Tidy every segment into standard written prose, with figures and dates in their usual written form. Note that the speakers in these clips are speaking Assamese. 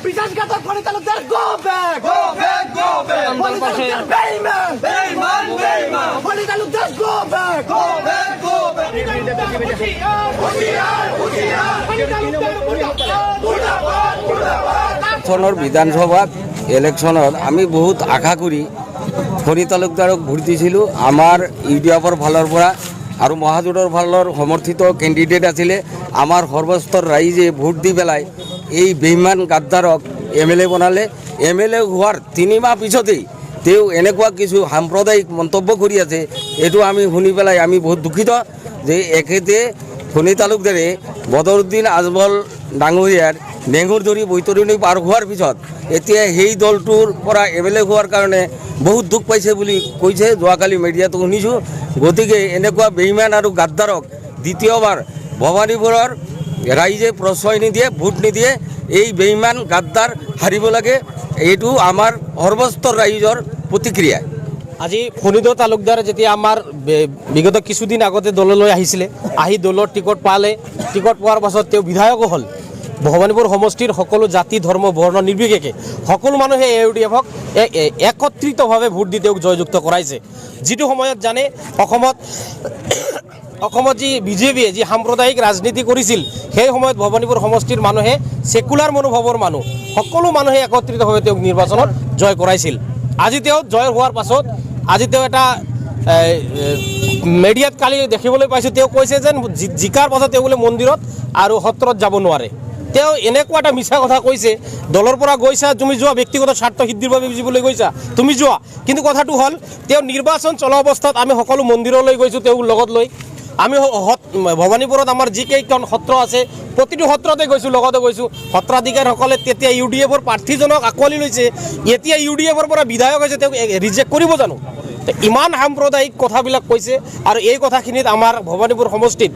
বিশ্বাসঘাতক ফণী Talukdar, go back, go back, go back. ফণী তালুকদাৰ বেইমান, বেইমান, বেইমান। ফণী Talukdar, go back, go back, go back. হুঁশিয়াৰ, হুঁশিয়াৰ। ফণী তালুকদাৰ মুৰ্দাবাদ, মুৰ্দাবাদ, মুৰ্দাবাদ। চনৰ বিধানসভাত ইলেকশ্যনত আমি বহুত আশা কৰি ফণী তালুকদাৰক ভোট দিছিলোঁ। আমাৰ ইউ ডি এফৰ ফালৰ পৰা আৰু মহাজোঁটৰ ফালৰ সমৰ্থিত কেণ্ডিডেট আছিলে। আমাৰ সৰ্বস্তৰ ৰাইজে ভোট দি পেলাই এই বেইমান গাদ্দাৰক এম এল এ বনালে। এম এল এ হোৱাৰ 3 মাহ পিছতেই তেওঁ এনেকুৱা কিছু সাম্প্ৰদায়িক মন্তব্য কৰি আছে। এইটো আমি শুনি পেলাই আমি বহুত দুখিত যে এখেতে ফণী তালুকদাৰে বদৰুদ্দিন আজমল ডাঙৰীয়াৰ নেঙুৰ ধৰি বৈতৰণী পাৰ হোৱাৰ পিছত এতিয়া সেই দলটোৰ পৰা এম এল এ হোৱাৰ কাৰণে বহুত দুখ পাইছে বুলি কৈছে, যোৱাকালি মিডিয়াতো শুনিছোঁ। গতিকে এনেকুৱা বেইমান আৰু গাদ্দাৰক দ্বিতীয়বাৰ ভৱানীপুৰৰ ৰাইজে প্ৰশ্ৰয় নিদিয়ে, ভোট নিদিয়ে। এই বেইমান গাদ্দাৰ হাৰিব লাগে, এইটো আমাৰ সৰ্বস্তৰ ৰাইজৰ প্ৰতিক্ৰিয়া। আজি ফণীধৰ তালুকদাৰ যেতিয়া আমাৰ বিগত কিছুদিন আগতে দললৈ আহিছিলে, আহি দলৰ টিকট পালে। টিকট পোৱাৰ পাছত তেওঁ বিধায়কো হ'ল। ভৱানীপুৰ সমষ্টিৰ সকলো জাতি, ধৰ্ম, বৰ্ণ নিৰ্বিশেষে সকলো মানুহে এ ইউ ডি এফক একত্ৰিতভাৱে ভোট দি তেওঁক জয়যুক্ত কৰাইছে। যিটো সময়ত জানে, অসমত অসমত যি বিজেপিয়ে যি সাম্প্ৰদায়িক ৰাজনীতি কৰিছিল, সেই সময়ত ভৱানীপুৰ সমষ্টিৰ মানুহে, ছেকুলাৰ মনোভাৱৰ মানুহ, সকলো মানুহে একত্ৰিতভাৱে তেওঁক নিৰ্বাচনত জয় কৰাইছিল। আজি তেওঁ জয় হোৱাৰ পাছত আজি তেওঁ এটা মেডিয়াত কালি দেখিবলৈ পাইছোঁ, তেওঁ কৈছে যেন জিকাৰ পাছত তেওঁ বোলে মন্দিৰত আৰু সত্ৰত যাব নোৱাৰে। তেওঁ এনেকুৱা এটা মিছা কথা কৈছে। দলৰ পৰা গৈছা তুমি, যোৱা, ব্যক্তিগত স্বাৰ্থ সিদ্ধিৰ বাবে বুজিবলৈ গৈছা তুমি, যোৱা। কিন্তু কথাটো হ'ল, তেওঁ নিৰ্বাচন চলা অৱস্থাত আমি সকলো মন্দিৰলৈ গৈছোঁ তেওঁক লগত লৈ। আমি ভৱানীপুৰত আমাৰ যিকেইখন সত্ৰ আছে, প্ৰতিটো সত্ৰতে গৈছোঁ, লগতে গৈছোঁ। সত্ৰাধিকাৰসকলে তেতিয়া ইউ ডি এফৰ প্ৰাৰ্থীজনক আঁকোৱালি লৈছে। এতিয়া ইউ ডি এফৰ পৰা বিধায়ক হৈছে, তেওঁক ৰিজেক্ট কৰিব জানো? তে ইমান সাম্প্ৰদায়িক কথাবিলাক কৈছে আৰু এই কথাখিনিত আমাৰ ভৱানীপুৰ সমষ্টিত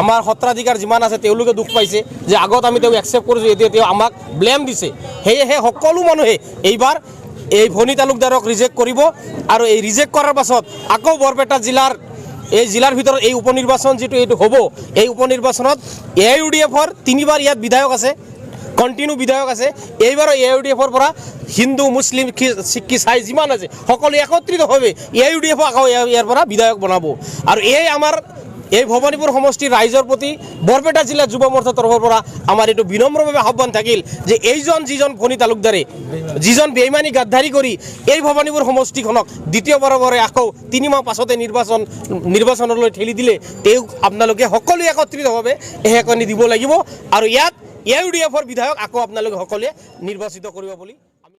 আমাৰ সত্ৰাধিকাৰ যিমান আছে, তেওঁলোকে দুখ পাইছে যে আগত আমি তেওঁক একচেপ্ট কৰিছোঁ, এতিয়া তেওঁ আমাক ব্লেম দিছে। সেয়েহে সকলো মানুহে এইবাৰ এই ফণী তালুকদাৰক ৰিজেক্ট কৰিব আৰু এই ৰিজেক্ট কৰাৰ পাছত আকৌ বৰপেটা জিলাৰ, এই জিলাৰ ভিতৰত এই উপ নিৰ্বাচন যিটো এইটো হ'ব, এই উপ নিৰ্বাচনত এ I U D এফৰ তিনিবাৰ ইয়াত বিধায়ক আছে, কণ্টিনিউ বিধায়ক আছে। এইবাৰো এ I U D এফৰ পৰা হিন্দু, মুছলিম, শিখ, ইছাই যিমান আছে, সকলো একত্ৰিতভাৱে এ I U D এফক আকৌ ইয়াৰ পৰা বিধায়ক বনাব। আৰু এই আমাৰ এই ভৱানীপুৰ সমষ্টিৰ ৰাইজৰ প্ৰতি বৰপেটা জিলা যুৱ মৰ্চাৰ তৰফৰ পৰা আমাৰ এইটো বিনম্ৰভাৱে আহ্বান থাকিল যে এইজন যিজন ফণী তালুকদাৰে, যিজন বেইমানী গাদ্দাৰী কৰি এই ভৱানীপুৰ সমষ্টিখনক দ্বিতীয়বাৰৰ বাবে আকৌ 3 মাহ পাছতে নিৰ্বাচনলৈ ঠেলি দিলে, তেওঁক আপোনালোকে সকলোৱে একত্ৰিতভাৱে এহেকনি দিব লাগিব আৰু ইয়াত এ I U D এফৰ বিধায়ক আকৌ আপোনালোকে সকলোৱে নিৰ্বাচিত কৰিব বুলি।